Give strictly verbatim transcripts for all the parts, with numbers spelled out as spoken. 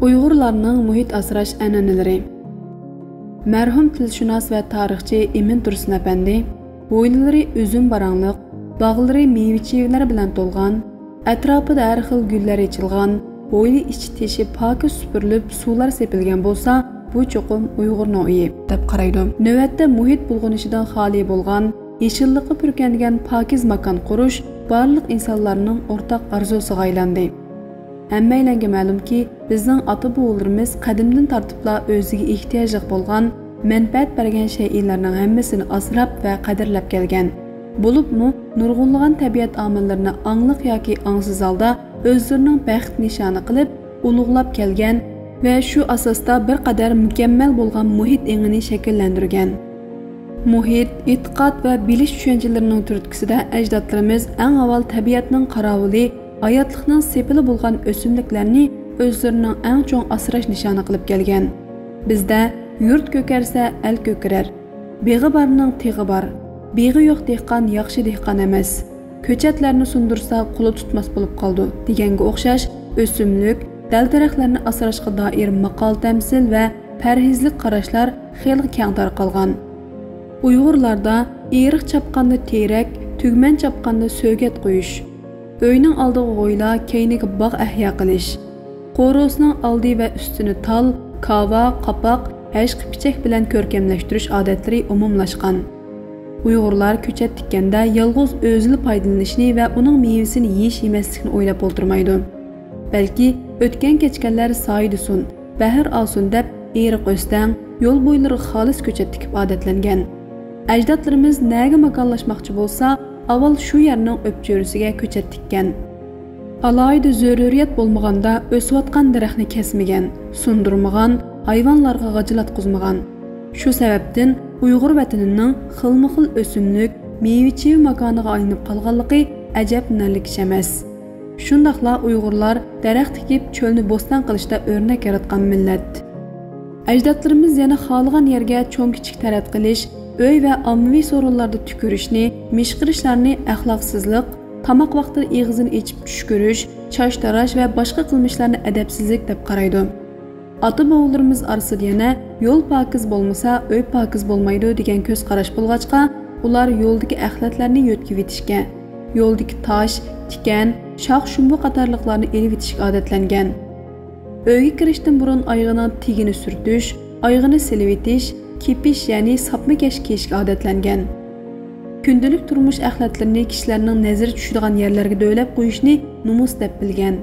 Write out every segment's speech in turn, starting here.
ئۇيغۇرلارنىڭ مۇھىت ئاسراش ئەنئەنىلىرى. مەرھۇم تىلشۇناس ۋە تارىخچى ئىمىن تۇرسۇن ئەپەندى ھويلىلىرى ئۈزۈم باراڭلىق، باغلىرى مېۋە-چېۋىلەر بىلەن تولغان، ئەتراپىدا ھەر خىل گۈللەر ئېچىلغان، ھويلا ئىچى تېشى پاكىز سۈپۈرۈلۈپ، سۇلار سېپىلگەن بولسا، بۇ چوقۇم ئۇيغۇرنىڭ ئۆيى، دەپ قارايدۇ. نۆۋەتتە مۇھىت بۇلغىنىشىدىن خالىي بولغان، يېشىللىققا پۈركەنگەن پاكىز ماكان قۇرۇش بارلىق ئىنسانلارنىڭ ئورتاق ئارزۇسىغا ئايلاندى. ھەممەيلەنگە مەلۇمكى، بىزنىڭ ئاتا-بوۋىلىرىمىز قەدىمدىن تارتىپلا ئۆزىگە ئېھتىياجلىق بولغان، مەنپەئەت بەرگەن شەيئىلەرنىڭ ھەممىسىنى ئاسراپ ۋە قەدىرلەپ كەلگەن. بولۇپمۇ نۇرغۇنلىغان تەبىئەت ئامىللىرىنى ئاڭلىق ياكى ئاڭسىز ھالدا ئۆزلىرىنىڭ بەخت نىشانى قىلىپ، ئۇلۇغلاپ كەلگەن ۋە شۇ ئاساستا بىر قەدەر مۇكەممەل بولغان مۇھىت ئېڭىنى شەكىللەندۈرگەن. مۇھىت، ئېتىقاد ۋە بىلىش چۈشەنچىلىرىنىڭ تۈرتكىسىدە ئەجدادلىرىمىز ئەڭ ئاۋۋال تەبىئەتنىڭ قاراۋۇلى، ھاياتلىقنىڭ سېپىلى بولغان ئۆسۈملۈكلەرنى ئۆزلىرىنىڭ ئەڭ چوڭ ئاسراش نىشانى قىلىپ كەلگەن. بىزدە «يۇرت كۆكەرسە، ئەل كۆكىرەر. بېغى بارنىڭ تېغى بار. بېغى يوق دېھقان ياخشى دېھقان ئەمەس. كۆچەتلەرنى سۇندۇرسا، قۇلا تۇتماس بولۇپ قالىدۇ» دېگەنگە ئوخشاش ئۆسۈملۈك، دەل-دەرەخلەرنى ئاسراشقا دائىر ماقال-تەمسىل ۋە پەرھىزلىك قاراشلار خېلى كەڭ تارقالغان. ئۇيغۇرلاردا «ئېرىق چاپقاندا تېرەك، تۈگمەن چاپقاندا سۆگەت قويۇش، ئۆينىڭ ئالدىغا ھويلا، كەينىگە باغ ئەھيا قىلىش، قورۇسنىڭ ئالدى ۋە ئۈستىنى تال، كاۋا، قاپاق، ھەشقە پىچەك بىلەن كۆركەملەشتۈرۈش» ئادەتلىرى ئومۇملاشقان. ئۇيغۇرلار كۆچەت تىككەندە يالغۇز ئۆزىلا پايدىلىنىشنى ۋە ئۇنىڭ مېۋىسىنى يېيىش-يېمەسلىكنى ئويلاپ ئولتۇرمايدۇ. بەلكى «ئۆتكەن-كەچكەنلەر سايىدا سۇن، بەھىر ئالسۇن» دەپ، ئېرىق ئۆستەڭ، يول بويلىرىغا خالىس كۆچەت تىكىپ ئادەتلەنگەن. ئەجدادلىرىمىز نەگە ماكانلاشماقچى بولسا، ئاۋۋال شۇ يەرنىڭ ئۆپچۆرىسىگە كۆچەت تىككەن. ئالاھىدە زۆرۈرىيەت بولمىغاندا ئۆسۈۋاتقان دەرەخنى كەسمىگەن، سۇندۇرمىغان، ھايۋانلارغا غاجىلاتقۇزمىغان. شۇ سەۋەبتىن ئۇيغۇر ۋەتىنىنىڭ خىلمۇخىل ئۆسۈملۈك، مېۋە-چېۋە ماكانىغا ئايلىنىپ قالغانلىقى ئەجەبلىنەرلىك ئىش ئەمەس. شۇنداقلا ئۇيغۇرلار دەرەخ تىكىپ، چۆلنى بوستان قىلىشتا ئۆرنەك ياراتقان مىللەت. ئەجدادلىرىمىز يەنە خالىغان يەرگە چوڭ-كىچىك تەرەت قىلىش، ئۆي ۋە ئاممىۋى سورۇنلاردا تۈكۈرۈشنى، مىشقىرىشلارنى ئەخلاقسىزلىق، تاماق ۋاقتىدا ئېغىزىنى ئېچىپ چۈشكۈرۈش، چاچ تاراش ۋە باشقا قىلمىشلارنى ئەدەپسىزلىك دەپ قارايدۇ. ئاتا-بوۋىلىرىمىز ئارىسىدا يەنە «يول پاكىز بولمىسا، ئۆي پاكىز بولمايدۇ» دېگەن كۆز قاراش بولغاچقا، ئۇلار يولدىكى ئەخلەتلەرنى يۆتكىۋېتىشكە، يولدىكى تاش، تىكەن، شاخ-شۇمبۇ قاتارلىقلارنى ئېلىۋېتىشكە ئادەتلەنگەن. ئۆيگە كىرىشتىن بۇرۇن ئايىغىنىڭ تېگىنى سۈرتۈش، ئايىغىنى سىلىۋېتىش، كېپىش، يەنى ساپما كەش كىيىشكە ئادەتلەنگەن. كۈندىلىك تۇرمۇش ئەخلەتلىرىنى كىشىلەرنىڭ نەزىرى چۈشىدىغان يەرلەرگە دۆۋىلەپ قويۇشنى نومۇس دەپ بىلگەن.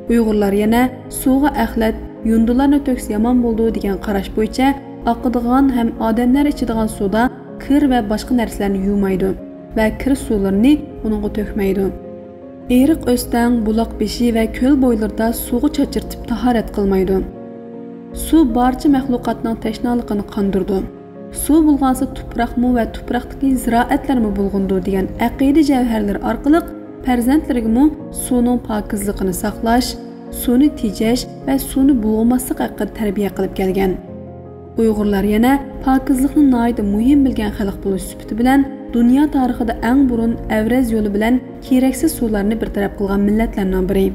ئۇيغۇرلار يەنە «سۇغا ئەخلەت، يۇندىلارنى تۆكسە يامان بولىدۇ» دېگەن قاراش بويىچە ئاقىدىغان ھەم ئادەملەر ئىچىدىغان سۇدا كىر ۋە باشقا نەرسىلەرنى يۇمايدۇ ۋە كىر سۇلىرىنى ئۇنىڭغا تۆكمەيدۇ. ئېرىق ئۆستەڭ، بۇلاق بېشى ۋە كۆل بويلىرىدا سۇغا چاچرىتىپ تاھارەت قىلمايدۇ. سۇ بارچە مەخلۇقاتنىڭ تەشنالىقىنى قاندۇرىدۇ. «سۇ بۇلغانسا، تۇپراقمۇ ۋە تۇپراقتىكى زىرائەتلەرمۇ بۇلغىنىدۇ» دېگەن ئەقىدە جەۋھەرلىرى ئارقىلىق پەرزەنتلىرىگىمۇ سۇنىڭ پاكىزلىقىنى ساقلاش، سۇنى تېجەش ۋە سۇنى بۇلغىماسلىق ھەققىدە تەربىيە قىلىپ كەلگەن. ئۇيغۇرلار يەنە پاكىزلىقنى ناھايىتى مۇھىم بىلگەن خەلق بولۇش سۈپىتى بىلەن دۇنيا تارىخىدا ئەڭ بۇرۇن ئەۋرەز يولى بىلەن كېرەكسىز سۇلارنى بىر تەرەپ قىلغان مىللەتلەرنىڭ بىرى.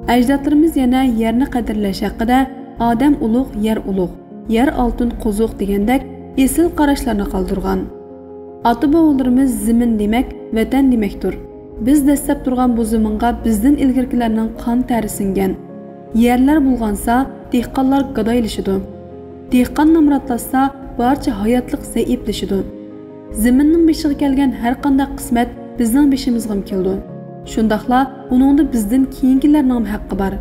ئەجدادلىرىمىز يەنە يەرنى قەدىرلەش ھەققىدە «ئادەم ئۇلۇغ، يەر ئۇلۇغ، يەر ئالتۇن قوزۇق» دېگەندەك ئېسىل قاراشلارنى قالدۇرغان. ئاتا-بوۋىلىرىمىز «زېمىن دېمەك، ۋەتەن دېمەكتۇر. بىز دەسسەپ تۇرغان بۇ زېمىنغا بىزدىن ئىلگىرىكىلەرنىڭ قان تەرى سىڭگەن. يەرلەر بۇلغانسا، دېھقانلار گادايلىشىدۇ. دېھقان نامراتلاشسا، بارچە ھاياتلىق زەئىپلىشىدۇ. زېمىننىڭ بېشىغا كەلگەن ھەر قانداق قىسمەت بىزنىڭ بېشىمىزغىمۇ كېلىدۇ. شۇنداقلا ئۇنىڭدا بىزدىن كېيىنكىلەرنىڭمۇ ھەققى بار.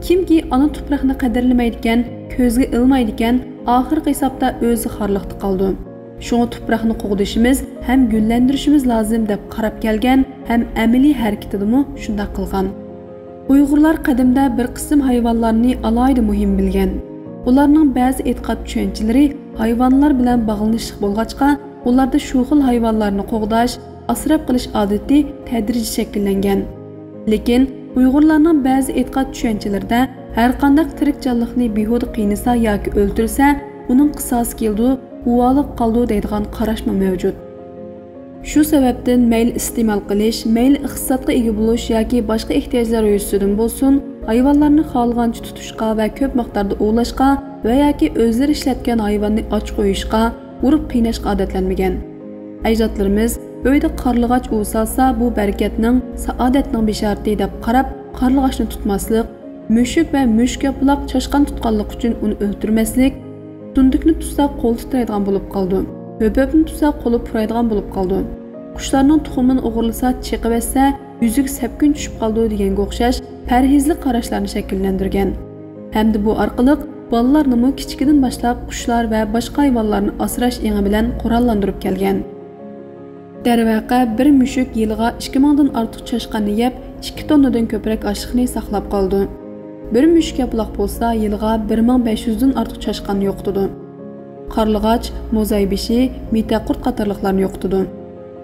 كىمكى ئانا تۇپراقنى قەدىرلىمەيدىكەن، كۆزگە ئىلمايدىكەن، ئاخىرقى ھېسابتا ئۆزى خارلىقتا قالىدۇ. شۇڭا تۇپراقنى قوغدىشىمىز ھەم گۈللەندۈرۈشىمىز لازىم» دەپ قاراپ كەلگەن ھەم ئەمەلىي ھەرىكىتىدىمۇ شۇنداق قىلغان. ئۇيغۇرلار قەدىمدە بىر قىسىم ھايۋانلارنى ئالاھىدە مۇھىم بىلگەن. ئۇلارنىڭ بەزى ئېتىقاد چۈشەنچىلىرى ھايۋانلار بىلەن باغلىنىشلىق بولغاچقا، ئۇلاردا شۇ خىل ھايۋانلارنى قوغداش، ئاسراپ قېلىش ئادىتى تەدرىجىي شەكىللەنگەن. لېكىن ئۇيغۇرلارنىڭ بەزى ئېتىقاد چۈشەنچىلىرىدە ھەرقانداق تىرىك جانلىقنى بىھۇدە قىينىسا ياكى ئۆلتۈرسە، ئۇنىڭ قىساسى كېلىدۇ، ئۇۋالىغا قالىدۇ دەيدىغان قاراشمۇ مەۋجۇت. شۇ سەۋەبتىن مەيلى ئىستېمال قىلىش، مەيلى ئىقتىسادقا ئىگە بولۇش ياكى باشقا ئېھتىياجلار يۈزىسىدىن بولسۇن، ھايۋانلارنى خالىغانچە تۇتۇشقا ۋە كۆپ مىقداردا ئوۋلاشقا ۋە ياكى ئۆزلىرى ئىشلەتكەن ھايۋاننى ئاچ قويۇشقا، ئۇرۇپ قىيناشقا ئادەتلەنمىگەن. ئەجدادلىرىمىز ئۆيدە قارلىغاچ ئۇۋا سالسا، بۇ بەرىكەتنىڭ، سائادەتنىڭ بېشارىتى دەپ قاراپ، قارلىغاچنى تۇتماسلىق، مۈشۈك ۋە مۈشۈك ياپىلاق چاشقان تۇتقانلىقى ئۈچۈن ئۇنى ئۆلتۈرمەسلىك، سۈندۈكنى تۇتسا قول تىترەيدىغان بولۇپ قالىدۇ، ھۆپۈپنى تۇتسا قولى پۇرايدىغان بولۇپ قالىدۇ، قۇشلارنىڭ تۇخۇمىنى ئوغرىلىسا چېقىۋەتسە يۈزىگە سەپكۈن چۈشۈپ قالىدۇ دېگەنگە ئوخشاش پەرھىزلىك قاراشلارنى شەكىللەندۈرگەن ھەمدە بۇ ئارقىلىق بالىلارنىمۇ كىچىكىدىن باشلاپ قۇشلار ۋە باشقا ھايۋانلارنى ئاسراش ئېڭى بىلەن قوراللاندۇرۇپ كەلگەن. دەرۋەقە، بىر مۈشۈك يىلىغا ئىككى مىڭدىن ئارتۇق چاشقاننى يەپ، ئىككى توننىدىن كۆپرەك ئاشلىقنى ساقلاپ قالىدۇ. بىر مۈشۈك ياپىلاق بولسا، يىلىغا بىر مىڭ بەش يۈزدىن ئارتۇق چاشقاننى يوقىتىدۇ. قارلىغاچ، موزاي بېشى، مېتەقۇرت قاتارلىقلارنى يوقىتىدۇ.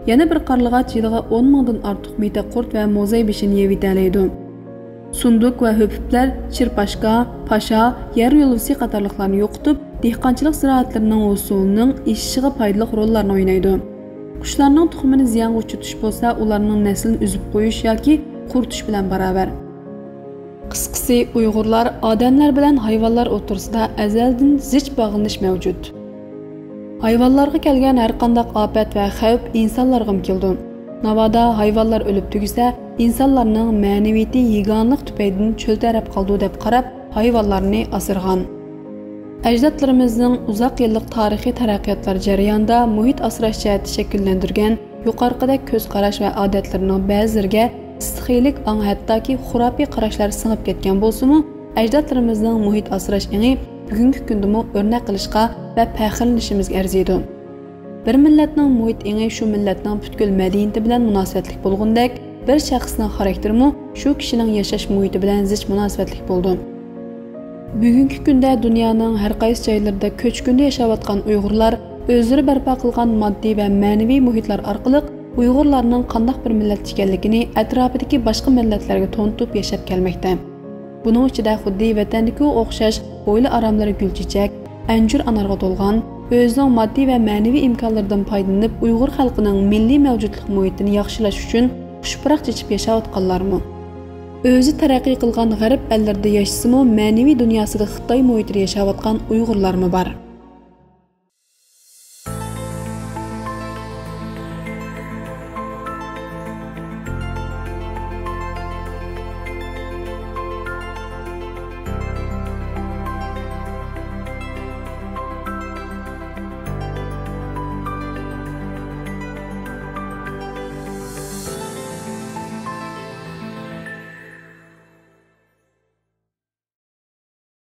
يەنە بىر قارلىغاچ يىلىغا ئون مىڭدىن ئارتۇق مېتەقۇرت ۋە موزاي بېشىنى يەۋېتەلەيدۇ. سۇندۇق ۋە ھۆپۈپلەر چىرپاشكا، پاشا، يەر يۇلۋىسى قاتارلىقلارنى يوقىتىپ، دېھقانچىلىق زىرائەتلىرىنىڭ ھوسۇلىنىڭ ئېشىشىغا پايدىلىق روللارنى ئوينايدۇ. قۇشلارنىڭ تۇخۇمىنى زىيانغا ئۇچرىتىش بولسا، ئۇلارنىڭ نەسلىنى ئۈزۈپ قويۇش ياكى قۇرۇتۇش بىلەن باراۋەر. قىسقىسى، ئۇيغۇرلار ئادەملەر بىلەن ھايۋانلار ئوتتۇرىسىدا ئەزەلدىن زىچ باغلىنىش مەۋجۇت. ھايۋانلارغا كەلگەن ھەرقانداق ئاپەت ۋە خەۋپ ئىنسانلارغىمۇ كېلىدۇ. ناۋادا ھايۋانلار ئۆلۈپ تۈگىسە، ئىنسانلارنىڭ مەنىۋىيىتى يېگانىلىق تۈپەيلىدىن چۆل تەرەپ قالىدۇ دەپ قاراپ، ھايۋانلارنى ئاسرىغان. ئەجدادلىرىمىزنىڭ ئۇزاق يىللىق تارىخىي تەرەققىياتلار جەريانىدا مۇھىت ئاسراش جەھەتتە شەكىللەندۈرگەن يۇقىرىقىدەك كۆز قاراش ۋە ئادەتلىرىنىڭ بەزىلىرىگە ئىستىخىيلىك ئاڭ، ھەتتاكى خۇراپىي قاراشلار سىڭىپ كەتكەن بولسىمۇ، ئەجدادلىرىمىزنىڭ مۇھىت ئاسراش ئېڭى بۈگۈنكى كۈندىمۇ ئۆرنەك قىلىشقا ۋە پەخىرلىنىشىمىزگە ئەرزىيدۇ. بىر مىللەتنىڭ مۇھىت ئېڭى شۇ مىللەتنىڭ پۈتكۈل مەدەنىيىتى بىلەن مۇناسىۋەتلىك بولغىنىدەك، بىر شەخسنىڭ خاراكتېرىمۇ شۇ كىشىنىڭ ياشاش مۇھىتى بىلەن زىچ مۇناسىۋەتلىك بولىدۇ. بۈگۈنكى كۈندە دۇنيانىڭ ھەر قايسى جايلىرىدا كۆچكۈندە ياشاۋاتقان ئۇيغۇرلار ئۆزلىرى بەرپا قىلغان ماددىي ۋە مەنىۋى مۇھىتلار ئارقىلىق ئۇيغۇرلارنىڭ قانداق بىر مىللەت ئىكەنلىكىنى ئەتراپىدىكى باشقا مىللەتلەرگە تونۇتۇپ ياشاپ كەلمەكتە. بۇنىڭ ئىچىدە خۇددى ۋەتەندىكىگە ئوخشاش ھويلا ئاراملىرى گۈل چېچەك، ئەنجۈر ئانارغا تولغان، ئۆزىنىڭ ماددىي ۋە مەنىۋى ئىمكانلىرىدىن پايدىلىنىپ ئۇيغۇر خەلقىنىڭ مىللىي مەۋجۇتلۇق مۇھىتىنى ياخشىلاش ئۈچۈن پۇشپۇراق چېچىپ ياشاۋاتقانلارمۇ؟ ئۆزى تەرەققىي قىلغان غەرب ئەللىرىدە ياشىسىمۇ، مەنىۋى دۇنياسىدا خىتاي مۇھىتىدا ياشاۋاتقان ئۇيغۇرلارمۇ بار.